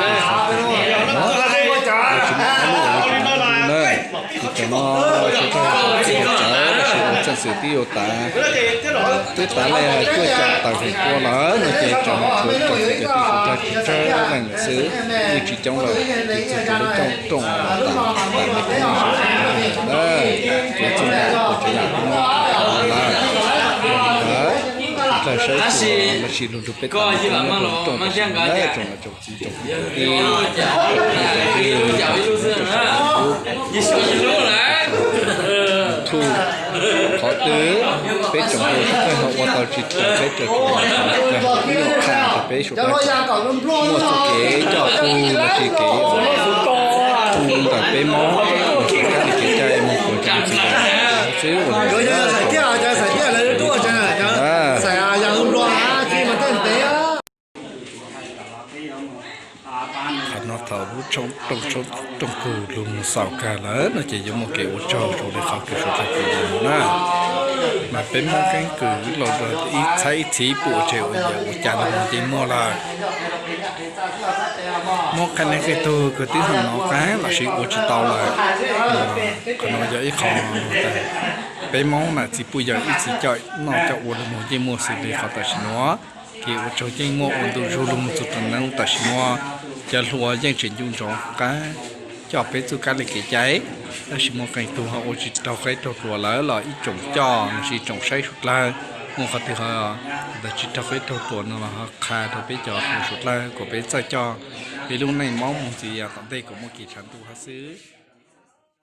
tsis muaj ob lub uas yuav tsum muaj lub na. Ces cov no suav dlawg txawv tab sis ua txheej xwm twb yuav tas, twb tas li cuaj caum tawm feem pua lawm no ces tseem tshuav cov kwv cov tij suav dlawg tsawg leej lawm xwb, yeej tsis coob lawm. Ces txog rau lub rooj rooj tas tas li na, ces txog ntawm ua tsav yam no lawm. Yog li ntawd, dlawg saib xyuas los sis lug nrug peb tas li coob nyob rau rooj, tsoom niam tsoom txiv tsoom kwv tij, tsoom phooj tsoom ywg, tsoom saum YouTube, YouTube, qhov twg peb tsoom hluas sawv dlawg ho ua tau tsis tau peb cov tsoom hluas sawv dlawg ho pib ua qha rau peb suav dlawg muaj txoj kev coj pug los sis kev ua ntawm peb Hmoob mus rau kab li kev cai mus puas tsoom txiv xwb ua Qhov no thaum lub rooj kug lug mus xaus kag lawm no ces yuav muaj kev ua tsaug zoo li qhov kws suav dlawg pum no na. Mas peb Hmoob keeb kwm los ib txhab ib txhis pum ua tseg ua yam ua cas los nce muag lawm. Muab qee leej qee tug kws twb hnov qab los sis ua tsis tau lawm. Qhov no yog ib qho peb Hmoob mas txiv pum yawm ib txhis coj noj coj ua los nce muag xws li qhov tam sim no. Kev ua tsaug yeej muaj ua ntu zug lug mus txug rau neej tam sim no. Cov hluas yeej tseem ncu ntsoov qab coj peb txuj kab li kev cai, tab sis muaj qee tug ho ua tsis raug qab raug ruas lawm los ib tsoom coj los sis tsoom saib suav dlawg, muaj qhov twg ho tsis raug qab raug ruas no los ho qha rau peb cov hluas suav dlawg kom peb txawj coj peb lub neej Hmoob mus ntxiv yav tom ntej kom muaj kev tshav ntuj hab xwb.